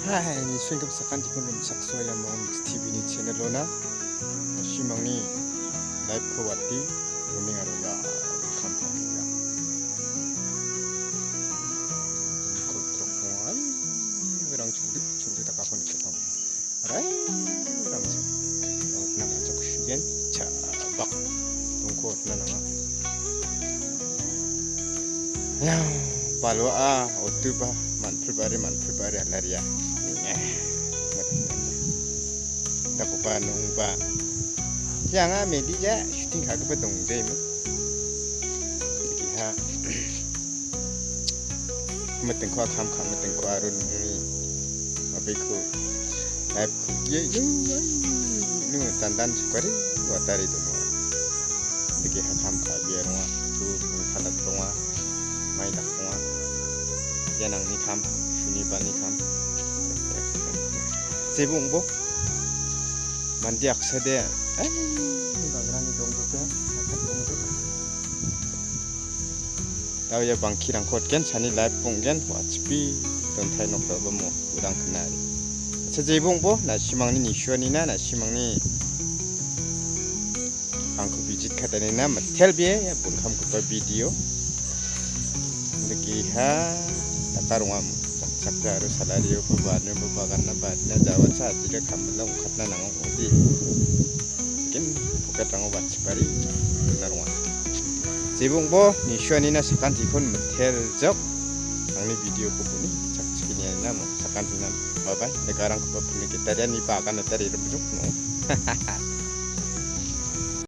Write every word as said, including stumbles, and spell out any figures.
Hai, ni swing khe bwsa kanti kun rum sak soya mo Mix T V ni channel o na. Simangni live kho wati, rumi aro ya, kham kham ya. Ko trok mo ai, rang chukdi, chukdi ta ka khon ke tam. Rai, rang chuk. Ot na ma chok shigen, cha bak. Tungko ot na na. Ya, balwa a, otu ba, manphribari, manphribari alaria. Dakupa nungba. Yang a medi ja, shooting kha kepa dong jai mo. Kiha. Meting kho kham kham, meting kho aro nungni. Abe kho. Live kho. Ye, ye, ye. Nu tandan sukari, watari dong. Digi ha kham kha biya rungwa, tu thanda tongwa, mai dak tongwa. Yanang ni kham, suni bani kham. Sebo wngbo. Mandi aksa de. Ai, bagrani dongbo khe, sakha dongbo. Tao ya bangkhi rang khot gen, sani live pung gen, wachipi, tonthai nok dobo mo, udang khnari. Acha jebo wngbo, na simangni nisuani na, na simangni Ang kho visit khatani na mathel biya ya bungkham kho video. Degi ha takar wngam chakcha aro salary o baba no baba ganna ba na jawa cha jira khamla ungkhatna nango odi. Kin pocket rango bachipari na rwng. Jebo wngbo nisuani na sakanti khon mathel jok. Angni video kho buni chakchikini na mo sakanti na bye bye. Garang kho buni ke tariani pa kan tari rubjuk no.